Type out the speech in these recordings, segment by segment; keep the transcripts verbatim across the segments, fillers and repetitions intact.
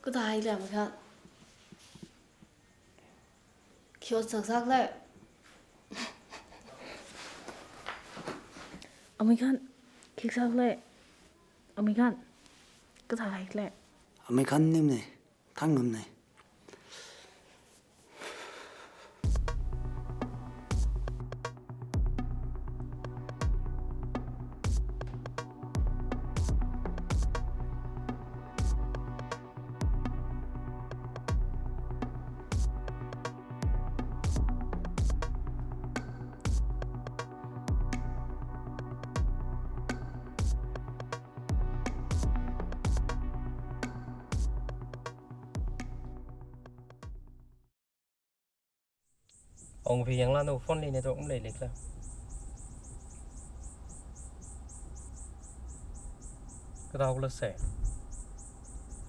Kathāhaile, Amuikhan? Khi ot sāsākle? Amuikhan, khi sāsākle? Amuikhan, kathāhaile? Amuikhan nimne, Thanngamne. Awungpi yangla, nawui phone li network maleili khala? Kathāhaole sir?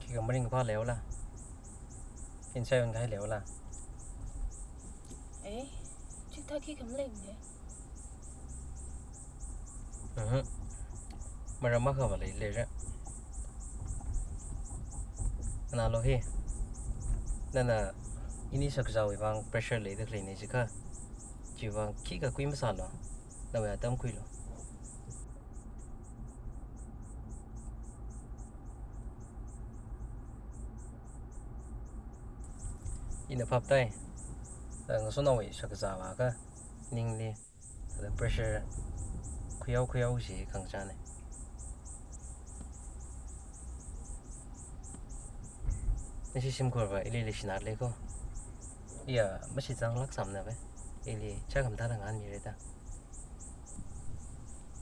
Khikha maringkaphā leola? Inside on kahai leola? Eh, chikathā khikha maleimane. Mhm. Maram akhava leilei re. Nalo hi. Nana ini shakzāwui vang pressure leida khaleine jiakha, chiwui vang khikha kui masālo. Nawui atam khuilo. Ina phaptai. Ngasotnaowui shakzāva akha ningli thāda pressure khuihao khuihao chi khangachāne. Nashi shimkhurva ili leishinā lei ko. Iya, mashitsang lāksāmana ve. Ili chākhamathāda ngahānmire da.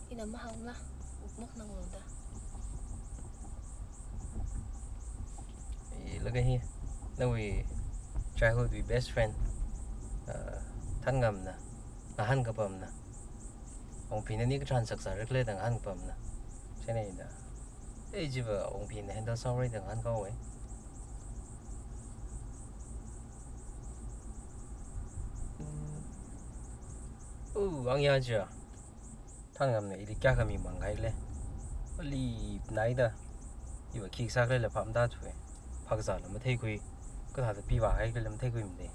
Ina mahāngla, wuk makhananglo da. Eh, laga hi, nawui childhood wui best friend, ah, Thanngamna ngahānkapamna. Awungpina ni katharan shakzāra khala da ngahānkapamna. Chieina ina, eh, chiva Awungpina handle sāhaora da ngahānkahaowe. Mm. Oh, angayā chiya. Thanngamna ili kayākha mimang kahaile. Alipnaida. Iva khi sākhala phap matāthuwe. Phakazāla matheikhui. Kathāda pivā haikhala matheikhuimade.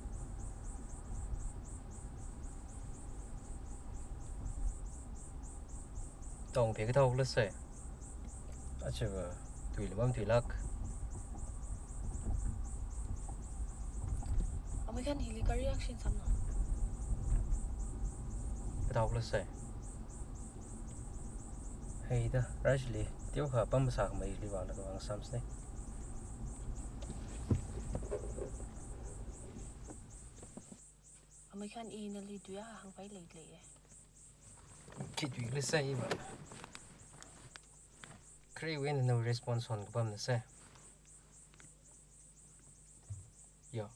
Tong phe kathāhaole sir? Achiva, tuila mamatuilāk. Amuikhan hili kha reaction sāmana? Kathāhaole sir? Heida, rajli, teokha pam sākhamei hili vālaga vāngasāmsane. Amuikhan, i nali tui akha hāngpai leileiye. Khi tuikhala sir iva? Kharewui eina nawui response honkapamna sir. Yo.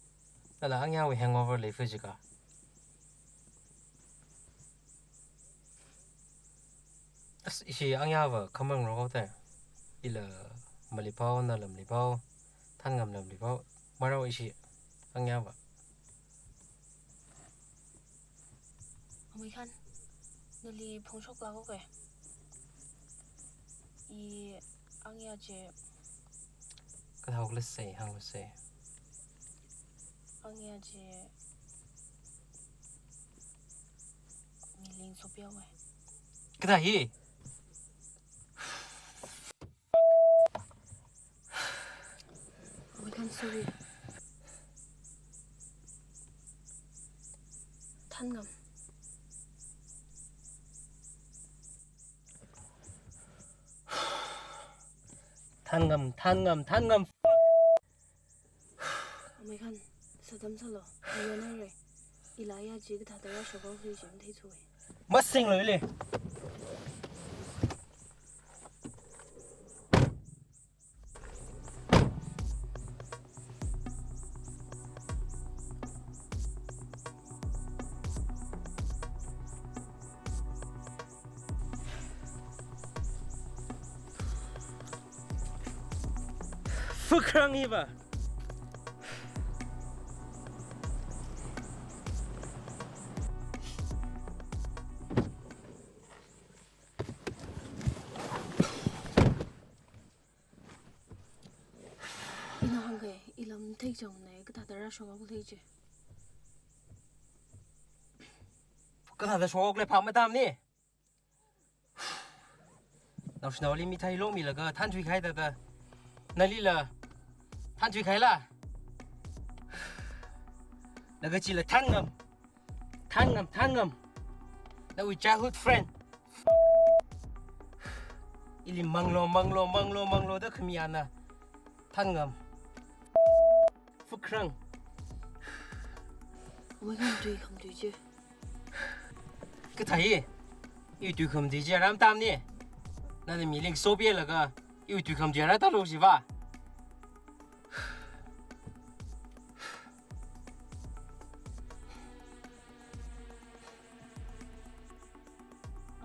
Nala angayāwui hangover leifa jiakha. As, ishi angayāva khamang rokau te. Ila maliphao, nala maliphao, Thanngamla maliphao. Marao ishi angayāva. Amuikhan, nali phongshoklākoke. I angayā chi. Kathāhaole sir, hānglo sir. Angayā chi miling sopiawe. Kathā hi? Amuikhan, sorry. Thannngam. Thannngam, Thannngam, Thannngam. Amuikhan, sātamsālu. Iyonare. Ila ya chi kathāda ya shokao hui chi matheithuwe. Masinglu ili. Fukrang iva. Ina hāngke, Chang ne, kathāda rāshok haole chi. Kathāda shok haole phap matamni. Naoshinaoli mithai longmilaga thānthuikahai thāda, nalila thānthuikahaila. Laga chila thānngam. Thānngam, thānngam. Nawui childhood friend. Ili manglo, manglo, manglo, manglo da khami ana. Thānngam. Fukrang. Amei khan tui khamtui chi. Kathā hi? Iwui tui khamtui chi aram tamni. Nana miling sopilaga iwui tui khamtui ara talo jiva.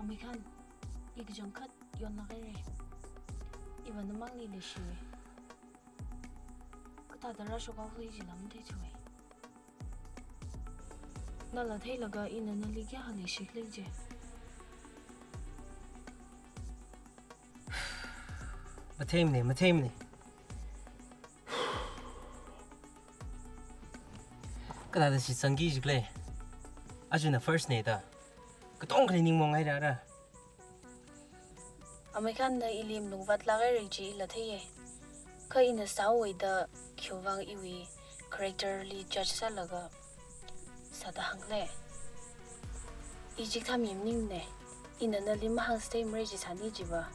Amei khan, i kachangkhat yonlāk haira. Iva namangli leishi. Kathāda rāshok haole chila matheithuwa. Nala theilaga ina nali kayākha leishikhala chi. Matheimane, matheimane. Kathāda shitsangki jikhala. Ajana first ne da. Katongali ningmaong haira ra. Amei khanna ili malungvātlāk haira chi ila theiya. Kha ina sāhaowa da khiwuivang iwui character li judge sālaga sāda hāngkhala. I chikathā mi maningmane. Ina nali mahāngsthaimara chi sāni chiva.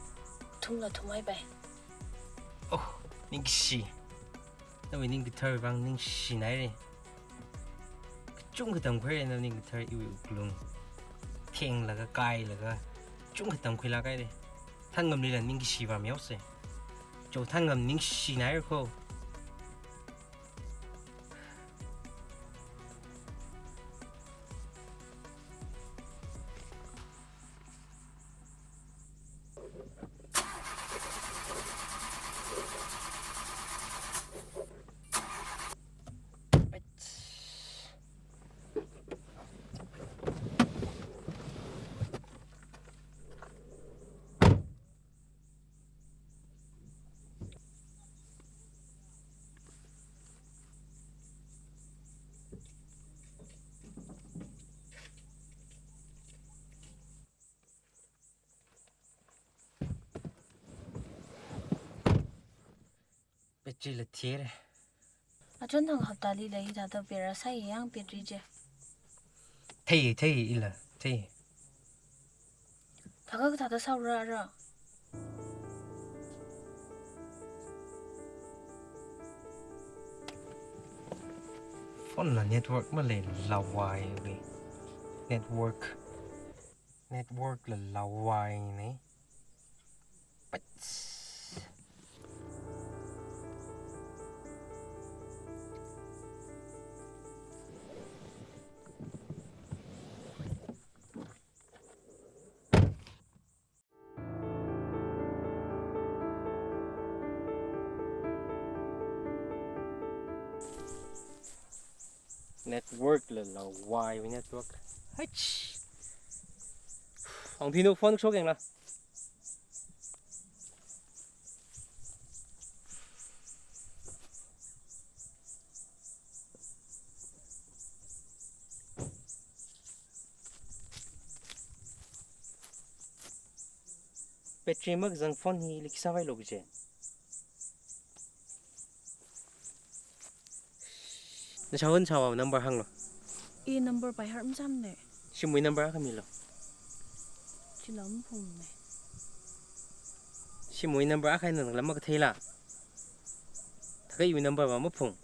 Thumla thumhaipai. Oh, ningshi. Nawui ning kathar vang ningshina haira. Kachungkha tamkhuira nawui ning kathar iwui wuklung. Thenglaga, kailaga, kachungkha tamkhuilāk haira. Thānngamlila ningkashi vāmihaosa. Cho Thānngam ningshina haira kho. Battery la thira. Achon thang haptali la hithāda bera sāi yang battery chi. Thei, thei, ila, thei. Thākha kathāda sāra ra. Phone la network maleilāwui. Network. Network la lāwuina. Pats. Network la lāwui network. Hach. Ang thino phone shok yang la. Battery makazang phone hi likisa vai lo kije. Nachawan chawa number hānglo. I number paihar macham ne. Shimwui number akha milo. Chila maphungne. Shimwui number akha nala makatheila. Thākha iwui number va maphung.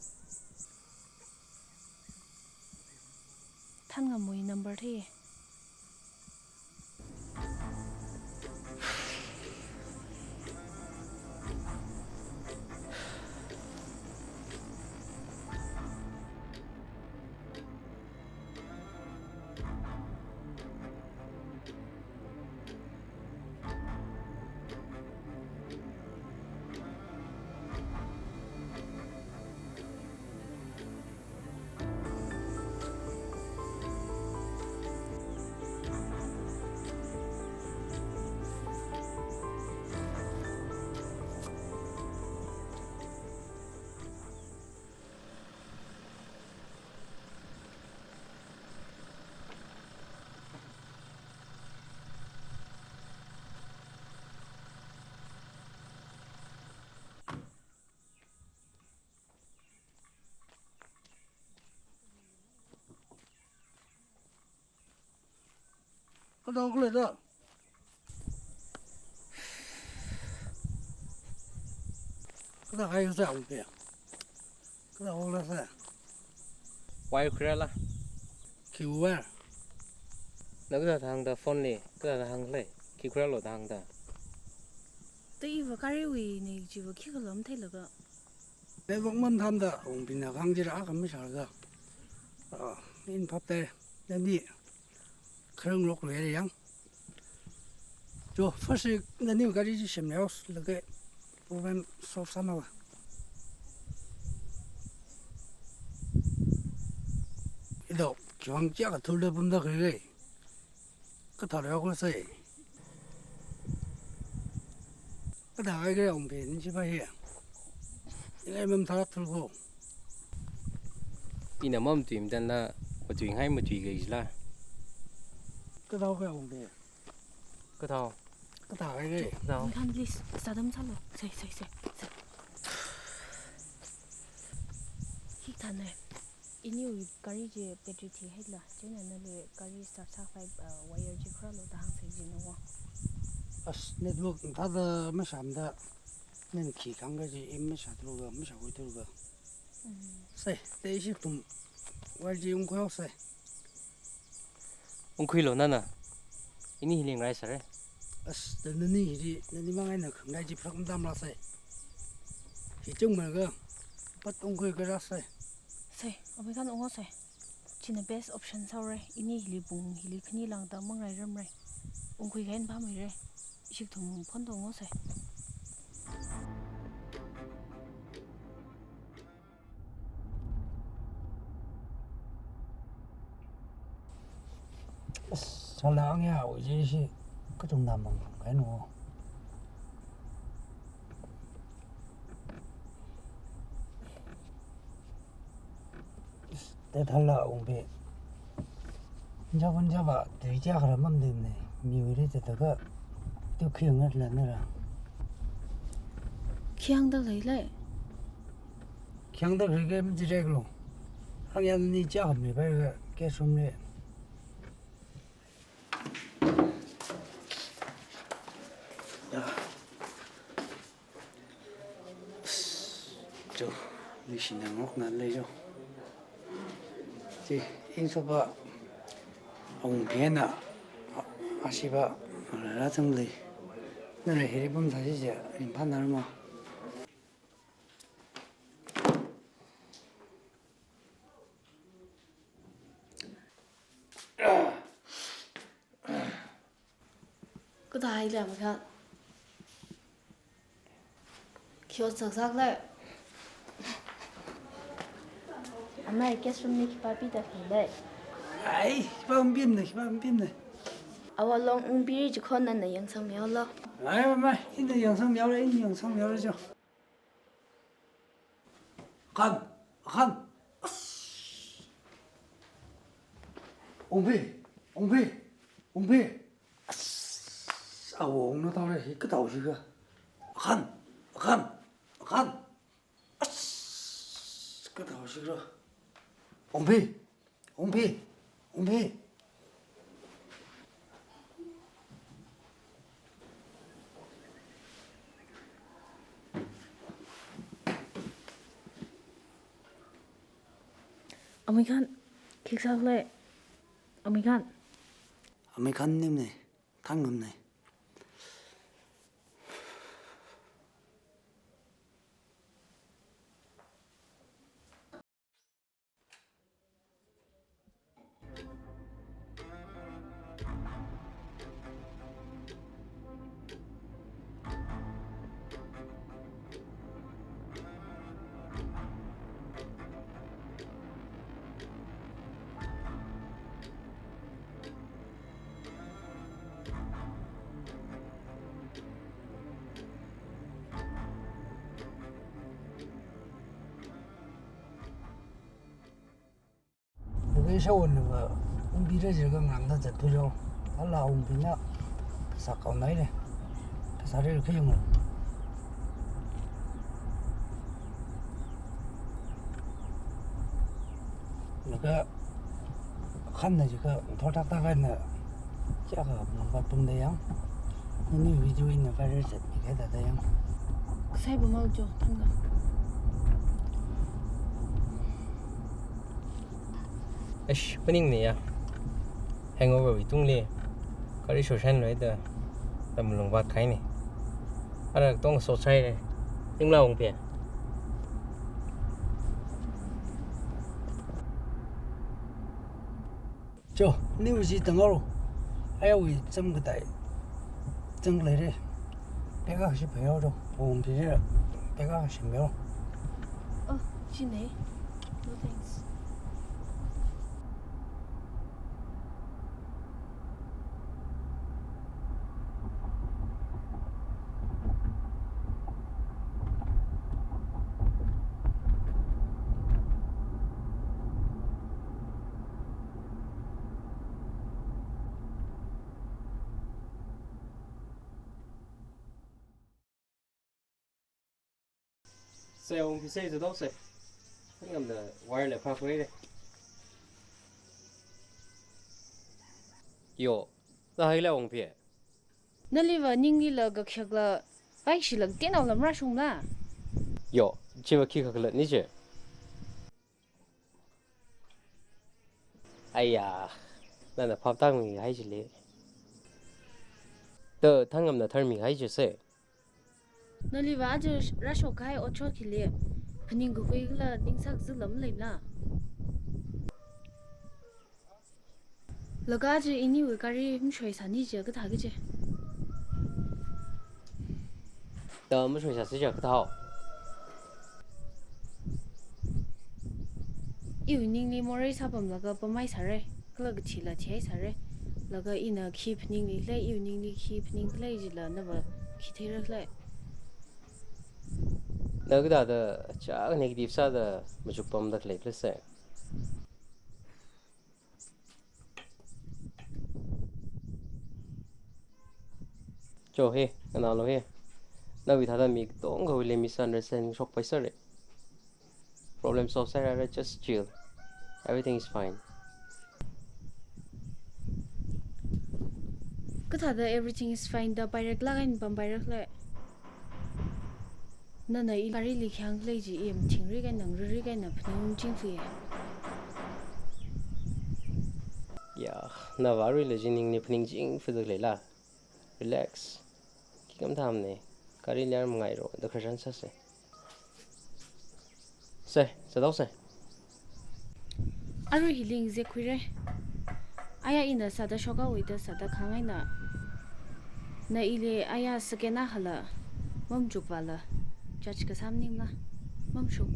Thānngamwui number thei. Kathao khalei da. Kathāda kahai kasā Awungpi? Kathāda hokla sā? Wire khuirāla. Khi wire? Na kathāda hāngda phone li, kathāda hānglei, khi khuirālo da hāngda. Te iva gariwui nei chiva khikhala matheilaga. Network mathāmada Awungpina kahāng chila akha mashālaga. Ah, ina phaptai, nani kharanglok lei yang. Jo, first nani gari chi semyaolaga problem solve sāmava. Ido, khiwuivang chi kathulda pamda khalei. Kathāda hokla sā? Kathāda kahai khala Awungpi, ni chiva hi? Ingai mamthā thulko. Ina mamatuimadan la, matuingai matuikahai jila. Kathāda hokla Awungpi? Kathāda. Kathāda kahai khala? Kathāda. Awungkhan, please, sādam sālu. Sē, sē, sē, sē. Hikathāna. Iniwui gari chi battery thihaila, chieina nali gari start sākhavai, uh, wire chi khuirālo da hāngsei jina wo. As network thāda mashāmada, nana khi kahāng kaji i mashā thulga, mashākhui thulga. Mm. Sē, te ishi kathum wire chi ungkhuihaosei. Ungkhuilu nana. Ini hili ngarāisāra. As, te nani hili, nani mang eina khangai chi prak matamla sā. Hi chungmeilaga, pat ungkhui kara sā. Sē, Awungkhan unghaosei. China best option sāhaora. Ini hili pung hili khani lāngda mangarāiramra. Ungkhui kahai phāmeira. Ishi kathum phone tonghaosei. As, sāla ang ya, uji shi kathum namang kaino. Te thāla Awungpi. Javan java, tui ja kara mamdimne. Miwuili te taka, tu khi ngatla nara. Khi hāngda leilei. Khi hāngda khalei kha machireklu. Ang ya ni cha khamli pai kha guest room li. Ya. Cho, ni shinda ngokna lei cho. Chi, ina sopa, Awungpina, a, ashipa, rāra chang lei. Nara hili pamsā chi chi, ringphānarma. Kathāda haila Awungkhan? Khi ot sāsālei? Amei guest room li khipā pida khalei? Ai, khipā ungpimna, khipā ungpimna. Awo long ungpiri chikhon nana yangsangmihaolu. Ai, amei, ina yangsangmihaora, ina yangsangmihaora cho. Khan, khan. As. Awungpi, Awungpi, Awungpi. As. Awungna thaora hi kathāda shikha. Khan, khan, khan. As. Kathāda shikha. Awungpi. Awungpi, Awungpi. Awungkhan, khi sālei? Awungkhan. Awungkhan nimne, thang ngamne. Naka isha won naka ungpira jilaga ngarāngda zatphailo. Thāla Awungpina sākao naile. Kasā ril khayung. Naka khanna jiakha thothaktā kahaina. Kayākha malungvāt pamda yang. Nani video ina viral zatmi kathāda yang. Kasai bamau jo, thangkha. Eish, phaningna ya. Hangover wui tungli gari shoshan loida, da malungvāt kahaina. Ara tong sosai re. Tingla ungphe. Jo, niu ji tangaro. Ayawui cham katai. Chang leire. Peka shi payao jo. Ungphire. Peka shi meo. Oh, chine. No thanks. Sir, ungphi sir, zathaosei. Thangngamda wire la phākhuire. Yo, da haila ungphi. Naliva ninglila kakhakla, pai shila tenao lamra shungla. Yo, chiva khi khakhalatni je. Aiya, nana phap tangmihai jile. Da Thangngamna tharmihai jisei. Naliva aja rāshok kahai otshot hili, phaning kakhui kala ningsak zila maleila. Laga aja iniwui gari mashoisāni je kathā kaje. Da mashoisāsi je kathāo. Iwui ningli morei sāpamlaga pamhaisāre, kala kathila thihaisāre. Laga ina khi phaningli khalei, iwui ningli khi phaning khalei jila nava khi theira khalei. Na kathāda chak negative sāda machuk pamda khalei khalei. Jo he, nganālu he. Nawui thāda mi katongkhawuili misunderstanding shokpaisāre. Problem solve sāhaira, just chill. Everything is fine. Kathāda everything is fine da pairak lāk eina pampaira khalei. Nana i gari li khayang khalei chi i mathingrik eina ngarārik eina phaningungching khalei. Ya, nava aruila chi ningli phaningching khuida leila. Relax. Khikha mathāmane. Gari li mangairo, da khararchan sāsei. Sir, zathaosei. Arui hili ngazek khuire. Aya ina sāda shokhaowa da sāda khangaina. Na ili aya second akhala mamachukvāla judge kasā maningla. Mamashung.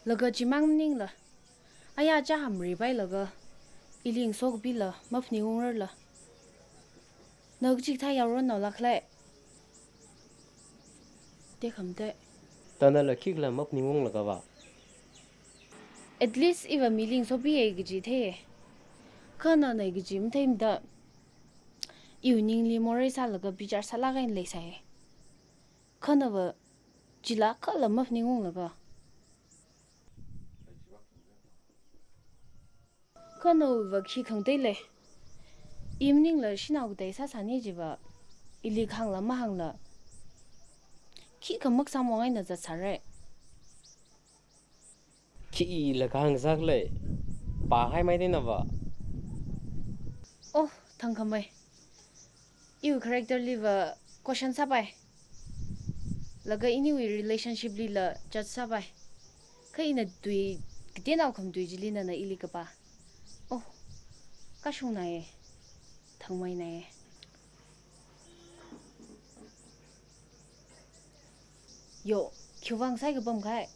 Laga chimang maningla, aya chaham ripailaga, ili ngasokapila maphaningungrarla, na kachikathā yaoronnao lāk khalei. Tekhamte. Da nala khikhala maphaningunglagava? At least iva mili ngasopiya kaji theiya. Kha nana kaji matheimada, iwui ningli morei sālaga bichar sālāk eina leisāya. Kha nava chila khala maphaningunglaga. Kha nawuiva khi khangatei lei. I maningla shanao katei sāsāni jiva, ili kahāngla mahāngla, khikha makasāmong eina zatsāra. Khila kahāng sākhalei, pāhaimei dei nava. Oh, Thangkhamei. Iwui character liva question sāpai. Laga iniwui relationship lila judge sāpai. Kha ina tui, kateonao khamatui chili nana ili kapā. Oh, kashungnaye. Thangmeineye. Yo, khiwui vang sākapam kahai?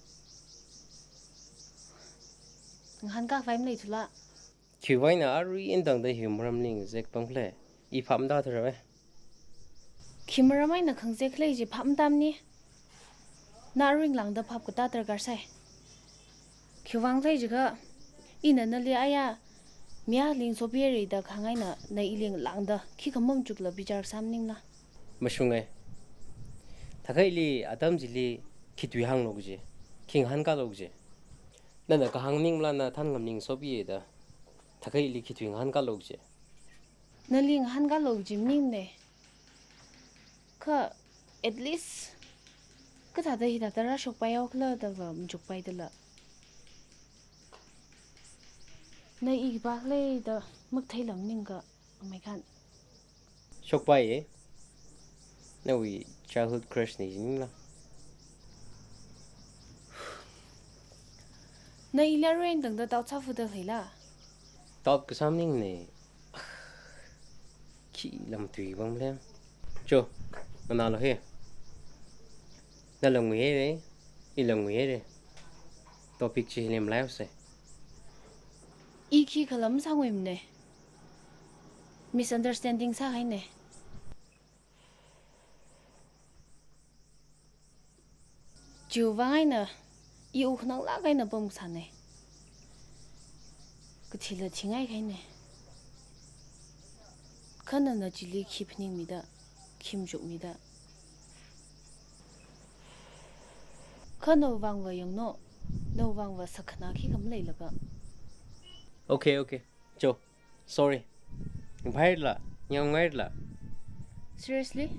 Ngahānkā vai maleithula. Khiwui vang ina arui eina tangda hi maramli ngazek pam khalei? I phap matāthurai. Khi maram eina khangazek khalei chi phap matāmane. Na arui ngalāngda phap katā darkar sai. Khiwui vang khalei jiakha, ina nali aya mi akhali ngasopihaira da kahāng eina, na ili ngalāngda khikha mamachukla bichar sā maningla. Mashunge. Thakha ili atam chili Khi tui hānglo kaji, khi ngahānkālo kaji. Nana kahāng maningmala na Thangam ning sopiye da. Thakha ili khi tui ngahānkālo kaji. Nali ngahānkālo kaji maningmane. Kha at least kathāda hithāda rāshokpai haokhala da va machukpai dala. Na i khipākhala da makatheila maningka, Ameikhan. Shokpaiye. Nawui childhood crush ne jiningla. Na ili aruiwui eina tangda doubt sāfudaleila? Doubt kasā maningne. Khi lam tui bang le. Cho, nganālo he. Nala ngui haire, ila ngui haire. Topic chi hili malaihaose. I khikhala masānguimane. Misunderstanding sāhaine. Chiwui vang eina, i wukkhananglāk eina pamkasāne. Kathila thingai kahaine. Kha nana chili khi phaningmida, khi machukmida. Kha nawui vangva yangno, nawui vangva sakhanā khikha maleilaka. Okay, okay. Cho, sorry. Ngaphailala, ngangailala. Seriously?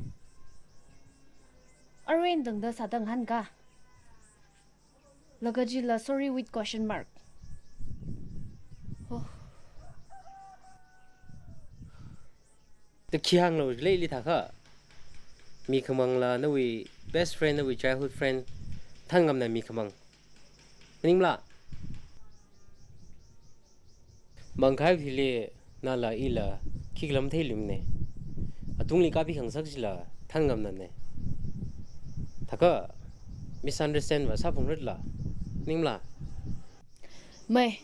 Aruiwui eina tangda sāda ngahānka. Laga chila sorry with question mark. Oh. Da khi hānglo jilei ili thakha. Mi khamangla nawui best friend, nawui childhood friend, Thangamna mi khamang. Maningmala? Mangkhai hili nala ila khikhala matheilumane. Atungli kapi khangasak chila Thangamnane. Thakha misunderstand va sāphungrala. Maningmala? Mei,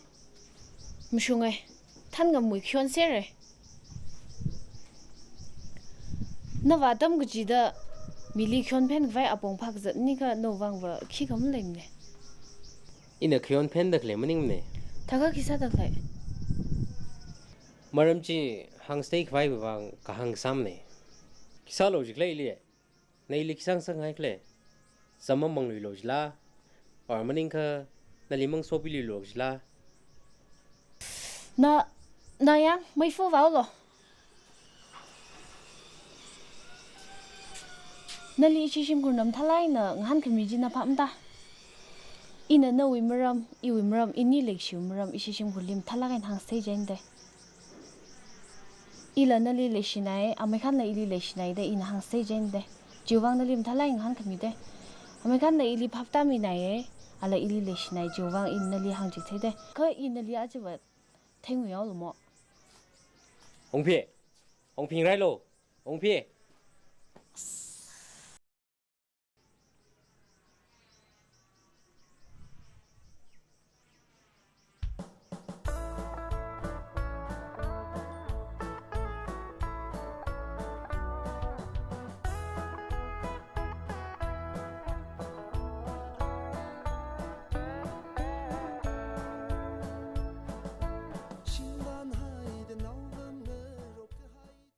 mashunge, Thangamwui khayon sere. Nava atam kachida mili khayon phenkhavai apong phākazatne kha nawui vangva khikha maleimane. Ina khayon phenda khalei maningmane. Thakha khi sāda khalei? Maram chi hāngstei khavaiwui vang kahāng kasāmane. Khi sālo jilei ili. Na ili khi sāngasakngai khala? Zam mamangluilo jila? Or maningkha nali mang sopiluilo jila? Na, na yang, meifu vaolo. Nali ishi shimkhurna mathālāk eina ngahānkhami chi na phapta. Ina nawui maram, iwui maram, ini leishiwui maram, ishi shimkhurli mathālāk eina hāngstei jinde. Ila nali leishinai, Ameikhanla ili leishinai da ina hāngstei jinde. Chiwui vang nali mathālāk eina ngahānkhamide. Ameikhanla ili phaptāminaiye, ala ili leishinai, chiwui vang ina nali hāngchitheide. Kha ina nali achiva theinguihaolo mo. Ongphi, Ongphi ngarailo, Ongphi.